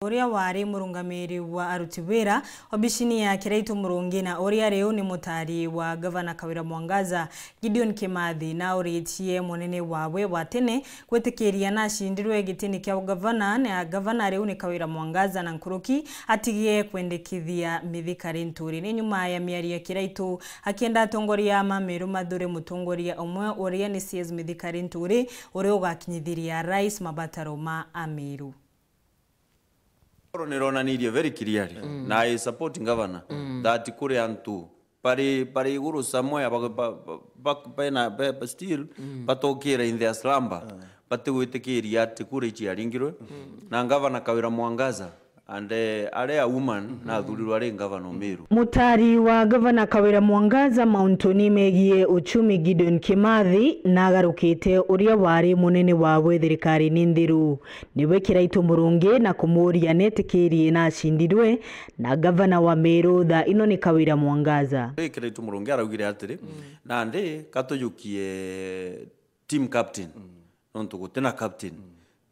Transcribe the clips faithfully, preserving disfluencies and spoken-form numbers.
Uria wari murungamiri wa aruti wira obicini ya Kiraitu Murungi na uria riu ni mutari wa Gavana Kawira Mwangaza, Gideon Kimathi, nauritie munene wawe wa tene gwitikiria nacindirwe gitini kia ugavana, na gavana riu ni Kawira Mwangaza na nkuruki atigie kwendekithia Mithika Linturi. Ni nyuma ya miario ya Kiraitu akienda atongoria ma Meru mathure mutongoria umwe uria ni C S Mithika Linturi, uria ugakinyithiria rais mabataro ma Ameru. Oro nironanirie very clearly, na I support governor, that kuri antu bari, bari iguru somewhere ba, ba, ba, ba, bena, be, be still batokira in their slumber, batigwitikiria ati kura iciaringirwe. Na governor Kawira Mwangaza, and, eh, ari a woman, nathurirwe ari governor o Meru. Mutari wa gavana Kawira Mwangaza mauntuni megie uchumi, Gideon Kimathi nagarukite uria wari munene wawe thirikarine nthiru, niwe Kiraitu Murungi, na kumuuria netikirie nacindirwe na gavana wa Meru thaa ino ni Kawira Mwangaza. Ri Kiraitu Murungi araugire atiri, nandi katujukie team captain. Nontu gutina captain,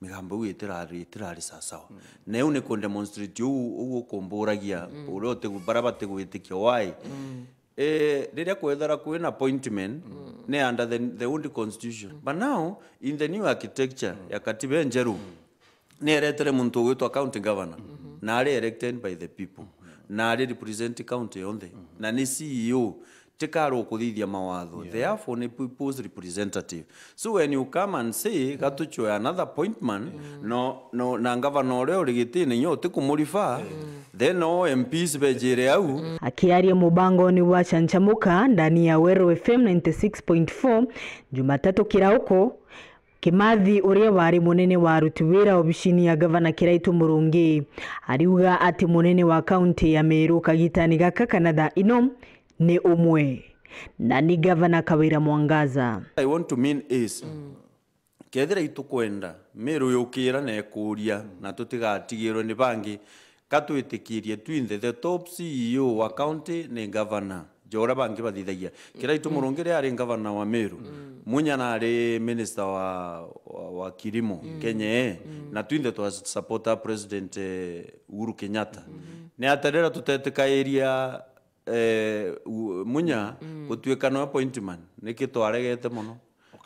migambo iu itirari, itirari sawasawa. Na iu ni ku demonstrate uu, uu ukumburagia, uria utigu-, baria batigwitikia why. Eh, riria kwethira kwina appointment, ni under the, the old constitution. But now, in the new architecture ya katiba injeru, ni eretere muntu ugwitwa county governor, na ari elected by the people, na ari represent county yonthe, na ni C E O, tikari ukuthithia mawatho. Therefore, ni people's representative. So when you come and say, "Gatuchwe another appointment," no, no, na gavana uria uri gitine nyo utikumurifa, then no M Ps bejire au. Akiaria mubangoni wa Chanchamuka ndani ya Weru F M ninety six point four, Jumatatu kirauko, Kimathi, uria wari munene wa aruti wira obicini ya gavana Kiraitu Murungi, ariuga ati munene wa kaunti ya Meru kagitani gaka kana thaa ino ni umwe, na ni gavana Kawira Mwangaza. I want to mean is, kethira itukwenda Meru yukira na ikuria, na tutigatigirwe ni bangi, ka twitikirie twinthe, the top C E O wa county ni governor, ja uria bangi bathithagia. Kiraitu Murungi riria ari governor wa Meru, Munya nari minister wa, wa, wa kilimo, Kenya, eh, na twinthe twa supporta President, eh, Uhuru Kenyatta. Ni atia riria tutetikairia, eh, u-, Munya gutuika no appointment? Niki twaregete mono?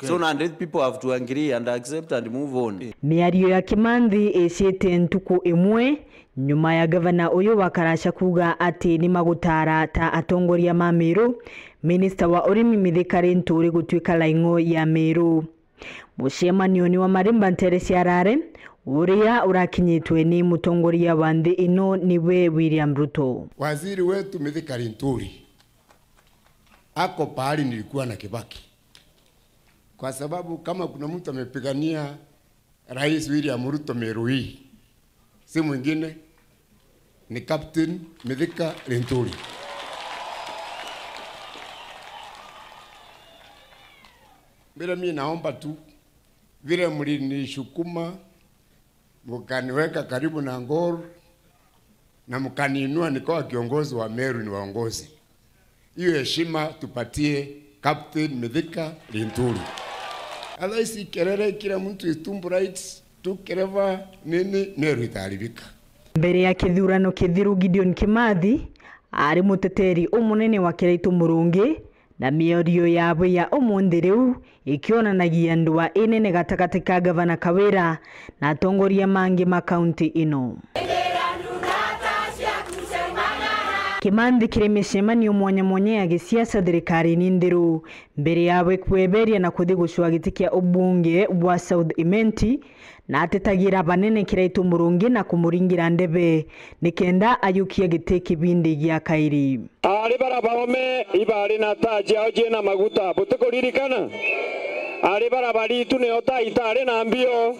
So, nandi people have to agree and accept and move on. Miario ya Kimathi icite ntuku imwe nyuma ya gavana uyu wa Karasha kuuga ati ni magutara ta atongoria ma Meru, minista wa urimi Mithika Linturi gutuika laing'o ya Meru. Mucemanio ni wa marimba ntere cia Rare, uria urakinyitwe ni mutongoria wa nthi ino niwe William Ruto. Waziri wetu Mithika Linturi ako pahali nilikuwa na Kibaki. Kwa sababu kama kuna mtu amepigania Rais William Ruto Meru hii, si mwingine ni Captain Mithika Linturi. Bila mimi naomba tu, vile mlinishukuma, mkaniweka karibu na Ngor, na mkaniinua nikawa kiongozi wa Meru niwaongoze. Hiyo heshima tupatie Captain Mithika Linturi. Otherwise, kelele, kila mtu is tumbo rights, tu keleva, nini, Meru itaharibika. Mbere ya kithurano kithiru, Gideon Kimathi ari muteteri umunene wa Kiraitu Murungi, na miario yawe ya umunthi riu ikionanagia ndua inene gatagati ka gavana Kawira na atongoria mangi ma kaunti ino. Kimathi kiri micemanio mwanya mwanya ya gisiasa thirikarine nthiru, mbere yawe kweberia na kuthi gucua giti kia ubunge bwa South Imenti, na atetagira banene Kiraitu Murungi na kumuringira ndebe nikenda ayukia giti kibindi gia kairi. Aari bara baome ibaari na taa ciao ciina maguta, butikuririkana? Aari bara baritu nio taa itaari na mbio.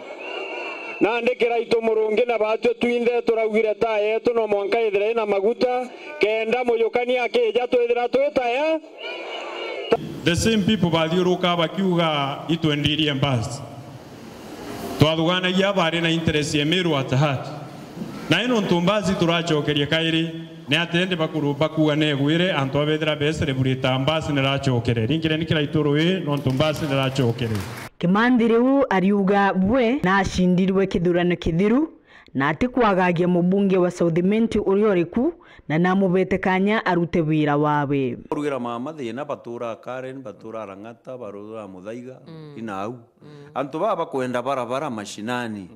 Nandi Kiraitu Murungi na baatue twinthe turaugire taa yetu no mwanka ithire ina maguta, kenda muyukania akija twithira twi taya. The same people bathiuruka bakiuga itwendirie mbasi. Twathuganagia bari na interest ya Meru at heart. Na ino ntu mbasi turacokeria kairi, ni ati indi bakuru bakuga negwire antu abethira be celebrate mbasi niracokere. Ringire ni Kiraitu rui, nontu mbasi niracokere. Kimathi riu ariuga bwe nacindirwe kithurano kithiru, Na atikwagagia mubunge wa South Imenti uria uri ku, na namubete kanya arute wira wawe. Rugira mama thina, batura Karen, batura Rang'ata, batura Muthaiga, inau. Antu baa bakwenda barabara mashinani,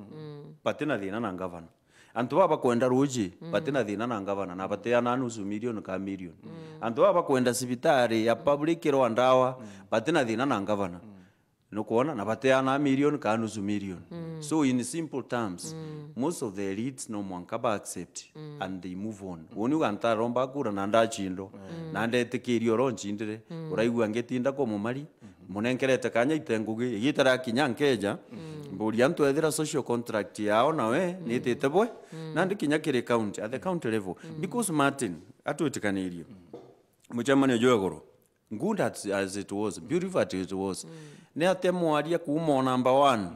batina thina na ngavana. Antu baa bakwenda ruji, batina thina na ngavana, na bateana nusu milioni ka milioni. Antu baa bakwenda cibitari ya public irwa ndawa, batina thina na ngavana. Nukwona, na bateana milioni ka nusu milioni. So in simple terms, most of the elites no mwanka ba accept and they move on. Uni uga ntaromba kura na ndachindwa, na ndetikiria oro nchindire, uraigua ngitinda kwa mumari, munenkerete kanya ite ngugi, igita ria kinya nkeja, mburia antu ethira social contract yao nawe nitite bwe, nandi kinya kiri county, at the county level. Because Martin, atwitikanirie, mucemanio jwa iguru, good as, as it was, beautiful as it was. Ni atia mwaria kuuma o number one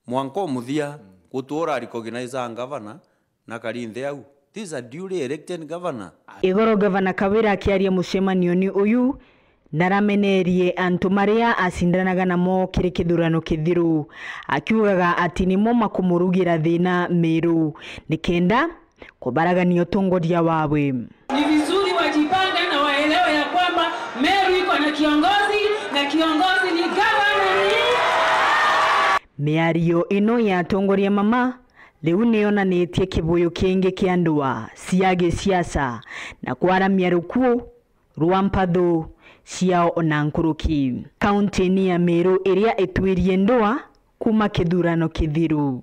mwanka o muthia, gutura recognize a ngavana na kari nthi au? This is a duly elected governor. Igoro Gavana Kawira akiaria mucemanioni uyu, naramenerie antu maria acindanaga namo kiri kithurano kithiru, akiugaga ati nimo makumurugira thina Meru, nikenda kubaragania utongoria wawe. Ni vizuri wajipange na waelewe ya kwamba Meru iko na kiongozi, na kiongozi ni gavana ni. Miario ino ya atongoria mama riu niyonanitie kibuyu kingi kia ndua cia gisiasa na kwaramia rukuu rwa mpathu ciao ona nkuruki. Kaunti-ini ya Meru iria itwirie ndua kuma kithurano kithiru.